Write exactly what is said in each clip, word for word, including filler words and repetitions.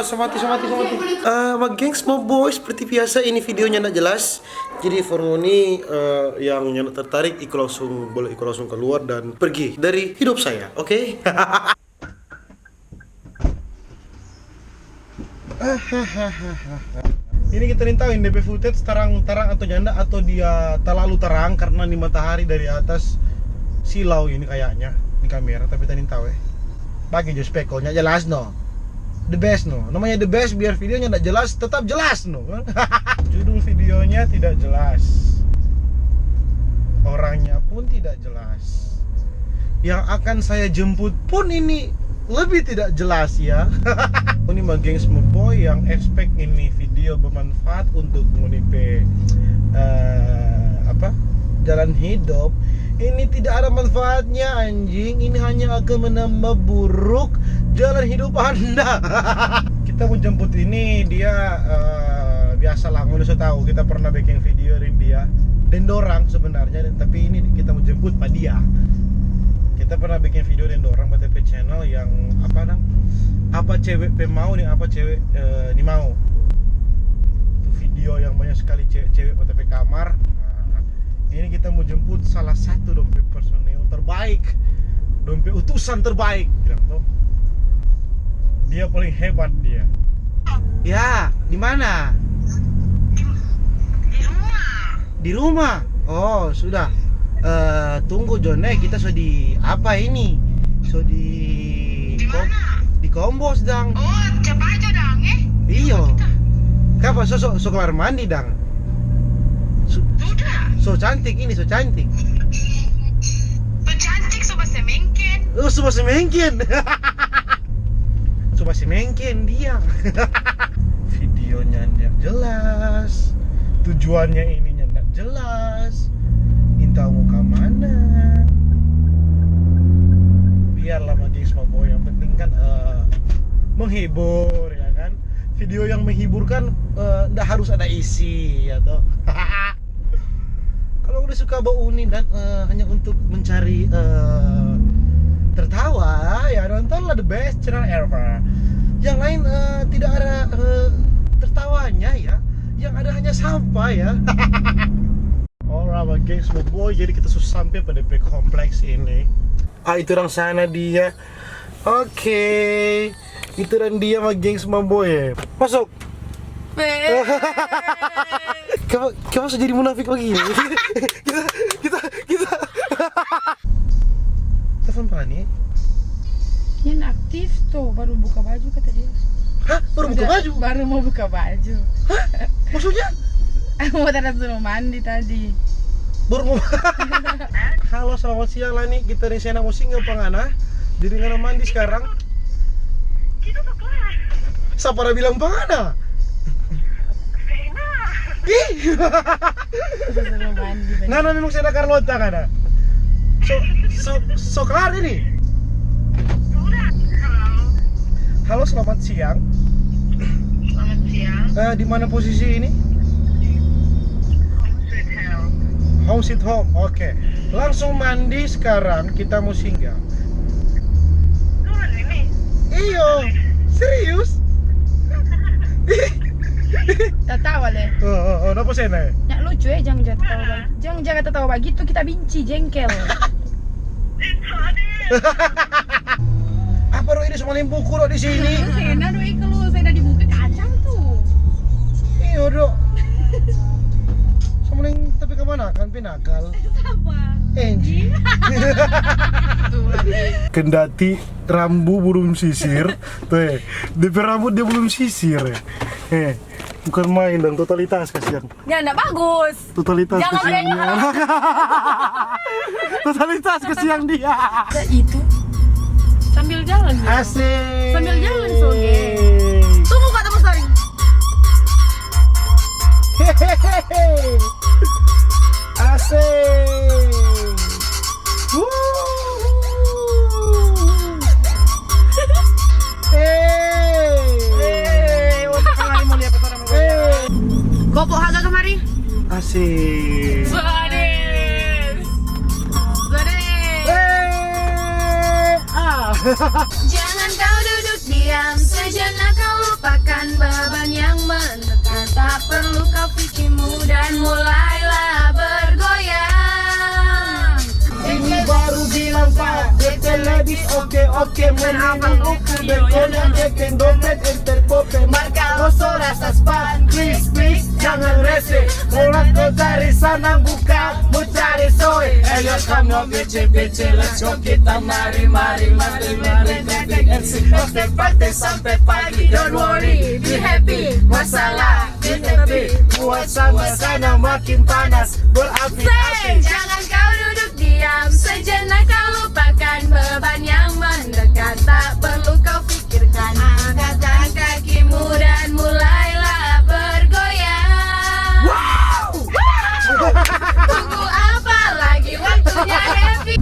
Somati, somati, somati. Eh, ma gengs, ma boy, seperti biasa ini videonya ndak jelas. Jadi for ngoni, eh, yang nyanda tertarik, iko langsung, boleh iko langsung keluar dan pergi dari hidup saya, oke? Ini kita nih tahu ini D P footage tarang-tarang atau nyanda, atau dia terlalu terang karena ini matahari dari atas silau ini kayaknya di kamera, tapi tadi tahu eh. Bagi jo spekolnya jelas no. The best no. Namanya the best, biar videonya ndak jelas, tetap jelas no. Judul videonya tidak jelas. Orangnya pun tidak jelas. Yang akan saya jemput pun ini lebih tidak jelas ya. Ini ma gengs, ma boy yang expect ini video bermanfaat untuk ngoni pe, eh, apa, jalan hidup. Ini tidak ada manfaatnya, anjing. Ini hanya akan menambah buruk jalan hidup Anda. Kita mau jemput ini, dia, eh, biasalah, ngoni so tahu, kita pernah bikin video deng dia, deng dorang sebenarnya, tapi ini kita mau jemput pa dia. Kita pernah bikin video deng dorang pa T P channel yang apa, nang, apa cewek pe mau deng apa cewek, eh, ni mau. Itu video yang banyak sekali cewek-cewek pa T P kamar. Nah, ini kita mau jemput salah satu dong pe personil terbaik, dong pe utusan terbaik, bilang tuh. Dia paling hebat dia. Ya, di mana? Di, di rumah. Di rumah? Oh, sudah. Eh, tunggu jo ne, kita so di apa ini? So di Di kom-, mana? Di Kombos dang. Oh, cepat aja dang, eh. Iyo. Kita. Kapa so, so, so kelar mandi dang? Su-, Sudah. So cantik ini, so cantik. So cantik, so basemengken. Oh, so basemengken. So basemengken dia. Videonya ndak jelas. Tujuannya ininya ndak jelas. Entah mau ka mana. Biarlah ma gengs, ma boy, yang penting kan, eh, menghibur, ya kan? Video yang menghibur kan, eh, ndak harus ada isi, ya toh? Kalau udah suka bau unin dan, eh, hanya untuk mencari, eh, tertawa, ya nontonlah the best channel ever. Yang lain, eh, tidak ada, eh, tertawanya ya. Yang ada hanya sampah ya. Alright, ma gengs, ma boy, jadi kita so sampe pa depe kompleks ini. Ah, itu orang sana dia. Oke. Itu orang dia ma gengs, ma boy. Masuk. Be. Kamu, kamu so jadi munafik begini. Kita, kita, kita. Telepon Pani. Yang aktif tuh, baru buka baju kata dia. Hah? Baru buka baju? Baru mau buka baju. Hah? Maksudnya? Mau tadi suruh mandi tadi. Baru mau. Halo, selamat siang, Lani. Kita di sana mau singgah pa ngana. Jadi ngana mandi sekarang. Kita so kelar. Sapa da bilang pa ngana? Sena. Ih. Suruh mandi, mandi. Ngana memang Sena Carlota ngana. So, so, so kelar ini? Sudah. Halo. Halo, selamat siang. Selamat siang. Eh, di mana posisi ini? Home sweet home. Home sweet home, oke. Langsung mandi sekarang, kita mau singgah. Turun ini? Iyo, serius? Tatawa le. Oh, oh, oh, napa Sena? Nyak lucu eh, jang ja tatawa bag-, jang ja tatawa bagitu, kita binci, jengkel. Apa do ini so maling buku do di sini? Sena do iko lu, Sena di muka kacang tuh. Iyo do. So maling tapi kemana kan pinakal? Sapa? Angie. Tuh, lagi. Kendati rambu belum sisir, tuh eh, depe rambut dia belum sisir eh. Eh, bukan main dong, totalitas kasihan. Ya, ndak bagus. Totalitas kasihan dia. Totalitas kasihan dia. Ada itu. Sambil jalan, ya. Asik. Sambil jalan, soge. Tunggu, Kak, tunggu, sorry. Hehehe. Asik. Wuh. Eh. Eh, oh, kemari mau lihat apa namanya? Eh. Gopo haga kemari? Asik. Suades. Suades. Eh, ah. Jangan kau duduk diam, sejenak kau lupakan. Oke, oke, menang uku, bekonya, kekeng dompet, enter pope, marka oso, rasa span, kris, kris, jangan rese. Orang kau cari sana bukan, mau cari soe. Ayo, come on, bece, bece, let's go, kita mari, mari, mari, mari, mari, M C, party, party sampai pagi, don't worry, be happy, masalah, be happy, buat sama sana makin panas, berapi-api. Say, jangan kau duduk diam, sejenak kau lupakan beban yang mendekat, tak perlu kau pikirkan. Angkatkan kakimu dan mulailah bergoyang. Wow! Tunggu apa lagi, waktunya happy.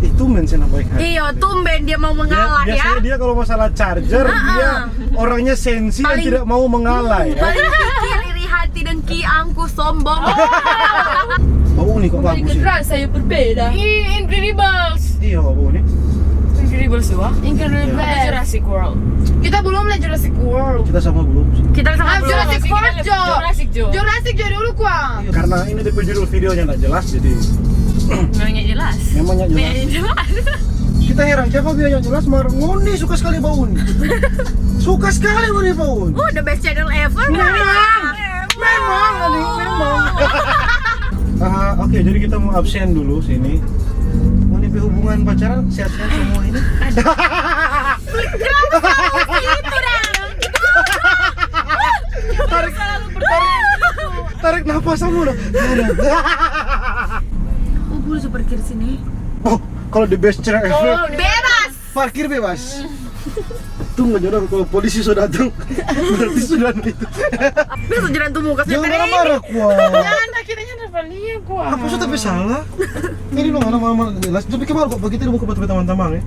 Itu mention apa ya? Iyo, tumben dia mau mengalah, ya. Biasanya dia kalau masalah charger, dia orangnya sensi dan tidak mau mengalah, ya. Paling kikir, iri hati, dengki, angkuh, sombong. Bau nih kok bagus sih. Generasi saya berbeda. Ih, Incredibles. Iya, bau nih. Incredibles juga. Incredibles. Jurassic World. Kita belum lah Jurassic World. Kita sama belum sih. Kita sama belum. Jurassic World, Jo. Jurassic, Jo. Jurassic, Jo dulu, Kuang. Karena ini depe judul videonya nggak jelas, jadi memangnya jelas. Memangnya jelas. Memangnya jelas. Kita heran, siapa bilang yang jelas, mar ngoni suka sekali bau nih. Suka sekali ngoni bau nih. Oh, the best channel ever. Memang. Memang, Ani, memang. Ah, oke, jadi kita mau absen dulu sini. Ngoni pe hubungan pacaran sehat-sehat semua ini? Kenapa selalu gitu, Dang? Tarik, tarik, tarik napas kamu, dong. Oh, boleh parkir sini. Oh, kalau the best channel ever. Bebas. Parkir bebas. Tunggu aja dong, kalau polisi sudah datang, berarti sudah itu. Biasa jalan tuh muka. Jangan marah-marah, Kuang. Jangan, kita nyanda pernah lihat, Kuang. Apa sudah tapi salah? Ini dong, anak mama jelas. Tapi kemarin kok begitu buka buat teman-teman ya.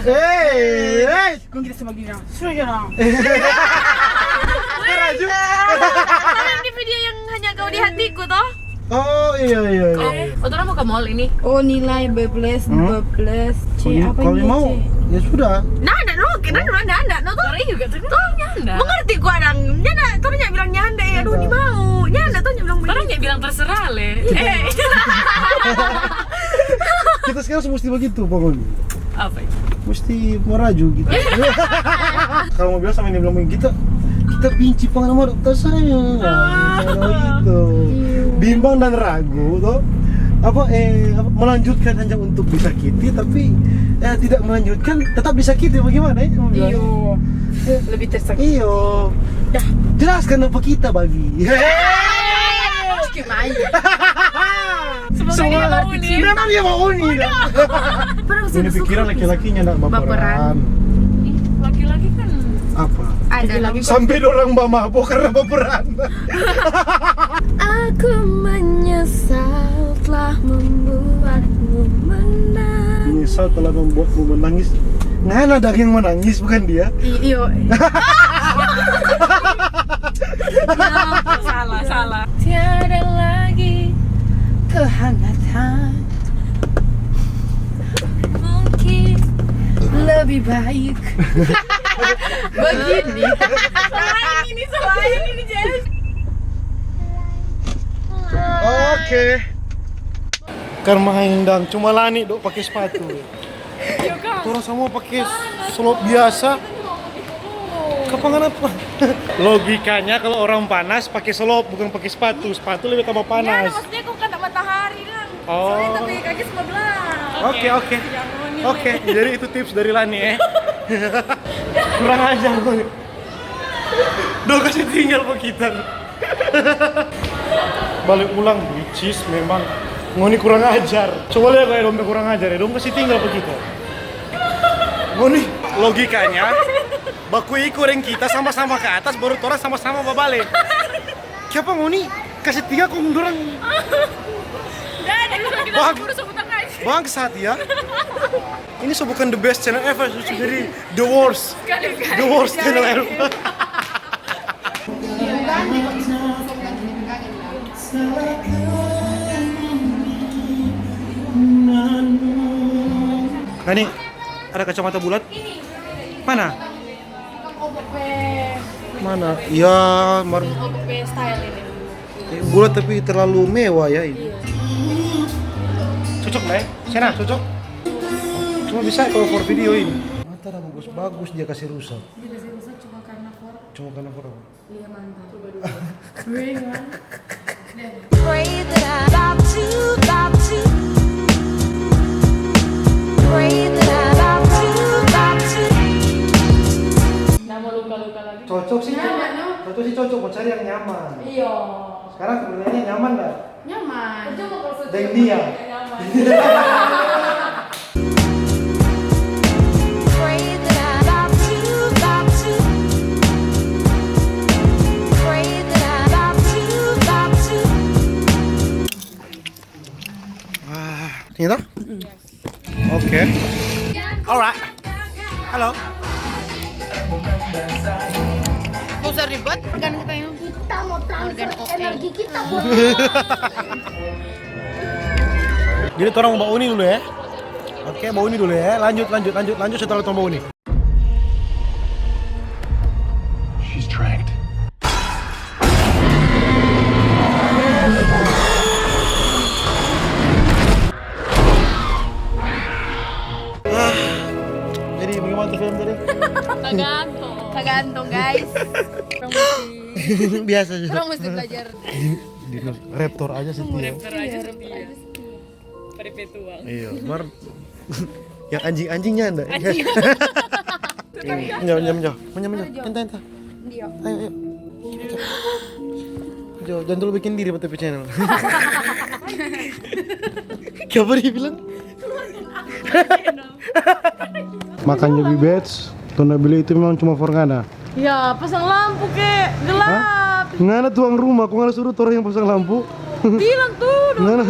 Hei, hei. Kong kita sama gini, sudah jalan. Raju. Kalian di video yang hanya kau di hatiku, toh? Oh, iya, iya, iya. Oke, otorang mo ka mall ini. Oh, nilai B plus, B plus, C. Kalau apa ini, mau, C? Ya sudah. Nah, ada no, kita dulu ada, ada no, toh? Orang juga tuh. Toh, nyanda. Mengerti gua, dang. Nyanda, toh, nya bilang nyanda, ya, aduh, ni mau. Nyanda, toh, nya bilang begitu. Orang nya bilang terserah, le. Eh. Kita sekarang mesti begitu, pokoknya. Apa itu? Mesti meraju gitu. Kalau mau bilang sama ini bilang kita, kita benci pengalaman dokter saya. Gitu. Bimbang dan ragu, toh. Apa, eh, apa, melanjutkan hanya untuk disakiti, tapi, eh, tidak melanjutkan, tetap disakiti, bagaimana ya? Mau bilang? Iyo. Lebih tersakiti. Iyo. Dah. Jelaskan apa kita, babi. Cuma aja. Semoga dia mau uni. Memang dia mau uni. Ini pikiran laki-lakinya ndak baperan. Ih, laki-laki kan apa? Ada lagi. Sampai dorang bamabo karena baperan. Aku menyesal telah membuatmu menangis. Menyesal telah membuatmu menangis. Ngana dang yang menangis, bukan dia. Iyo. Salah, salah. Tiada lagi kehangatan. Mungkin lebih baik begini. Selain ini, selain ini, Jess. Oke. Kan main dang, cuma Lani do pake sepatu. Torang samua pake slop biasa. Kapan kenapa? Logikanya kalau orang panas pake slop, bukan pake sepatu. Sepatu lebih tambah panas. Maksudnya kok kena matahari kan? Oh. Soalnya tapi kaki semua belah. Oke, oke. Oke, jadi itu tips dari Lani ya. Kurang ajar. Dong kasih tinggal pa kita. Bale ulang, which is memang ngoni kurang ajar. Coba lia kaya dong pe kurang ajar ya, dong kasih tinggal pa kita. Ngoni logikanya baku iko deng kita sama-sama ke atas, baru torang sama-sama babale. Kiapa ngoni kasih tinggal kong dorang? Bangsat ya. Ini so bukan the best channel ever, so jadi the worst. The worst channel ever. Nani, ada kacamata bulat? Mana? Mana? Ya, mar- Style ini. Eh, bulat tapi terlalu mewah ya ini. Iya. Cocok, eh? Sena, cocok? Cuma bisa kalau for video ini. Mata dah bagus-bagus dia kasih rusak. Dia kasih rusak cuma karena for. Cuma karena for apa? Iya, mantap. Gue enggak. Pray that I love to, love to. Pray that I love to, love to. Nggak mau luka-luka lagi. Cocok sih. Nyaman, no? Cocok sih, cocok. Mau cari yang nyaman. Iya. Sekarang sebenarnya nyaman nggak? Nyaman. Percuma kalau sudah. Dan dia. Nyaman. Pray that I love to, love to. Pray that I love to, love to. Wah, ini toh? Oke. Alright. Halo. Gak usah ribet, organ kita yang Kita mau transfer Organ O A. Energi kita buat Jadi torang mau bauni dulu ya. Oke, bauni dulu ya. Lanjut, lanjut, lanjut, lanjut setelah torang bauni. She's tracked. Jadi bagaimana tuh film tadi? Tergantung. Tergantung, guys. Biasa juga. Orang mesti belajar. Di Raptor aja setia. Raptor aja setia. Perpetual. Iya, mar yang anjing-anjingnya anda. Nyam nyam nyam. Nyam nyam. Entah entah. Dia. Ayo ayo. Jo, jangan dulu bikin diri buat T V channel. Siapa dia bilang? Makanya Bibets, tona beli itu memang cuma for ngana. Ya, pasang lampu ke gelap. Ngana tuang rumah, kok ngana suruh torang yang pasang lampu? Bilang tuh. Ngana.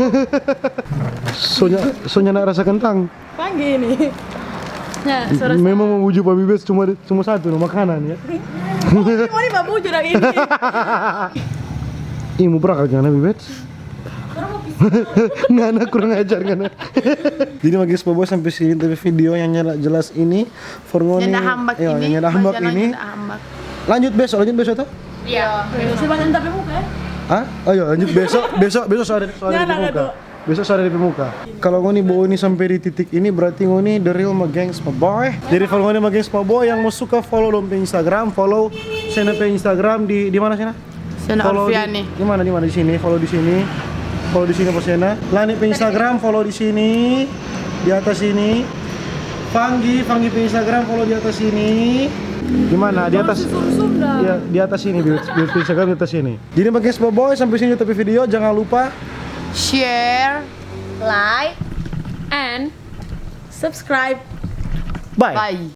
Sonya, sonya nak rasa kentang. Pagi ini. Ya, suara Memang mau buju pa Bibets cuma cuma satu no makanan ya. Mau di babu jurang ini. Ih, mau berangkat ngana Bibets? Ngana kurang ajar ngana. Jadi magis bobo sampai sini tapi video yang nyala jelas ini for ngoni. Nyanda hambak Iya, ini. nyanda hambak Bajalan ini. Nyanda hambak. Lanjut besok, lanjut besok tuh? Iya. Besok sih banyak tapi muka ya. Hah? Oh iya, lanjut besok, besok besok sore sore Nyanda di muka. tuh. Besok sore di muka. Kalau ngoni bawa ini sampai di titik ini berarti ngoni the real magengs boy. Jadi kalau ngoni magengs boy yang mau suka follow dong pe Instagram, follow Sena pe Instagram di di mana Sena? Sena Follow di- Alfiani. Di mana di mana di sini? Follow di sini. Follow di sini bos Sena. Lani pe Instagram follow di sini. Di atas sini. Fanggi, Fanggi pe Instagram follow di atas sini. Di mana? Di atas. Sumsum dah. Ya, di atas sini. Di, di Instagram di atas sini. Jadi bagi boy sampai sini tapi video jangan lupa Share, like, and subscribe. bye. Bye.